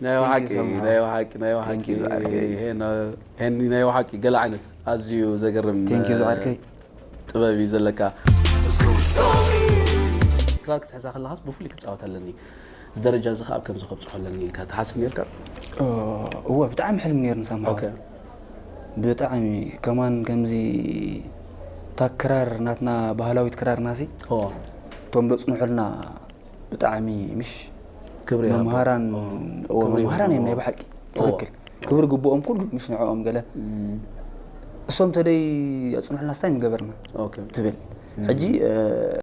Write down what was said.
ናይ ሓቂ ናይ ሓቂ ናይ ሓቂ ሄኒ ናይ ሓቂ ገለ ዓይነት ኣዝዩ ዘገርም ጥበብ እዩ ዘለካ። ክራር ክትሕዛ ከለኻስ ብፍሉይ ክፃወት ኣለኒ፣ እዚ ደረጃ እዚ ከዓ ኣብ ከምዚ ከብፅሖ ኣለኒ ኢልካ ትሓስብ ነርካ? እወ፣ ብጣዕሚ ሕልሚ ነይሩ ንሳምሓ። ብጣዕሚ ከማን ከምዚ እታ ክራር ናትና ባህላዊት ክራር ናሲ እቶም ዘፅንሑልና ብጣዕሚ ምሽ ክብሪ ይሃቦም። መምሃራን ኦ፣ እዎ፣ ክብሪ መምሃራን እዮም ይሃቦም። ናይ ብሓቂ ትኽክል። ክብሪ ግብኦም ኩሉ ምሽ ንዕኦም ገለ እሶም ተደይ ኣፅንሑልና ስታይ ምገበርና ኦኬ። ትብል ሕጂ እ፣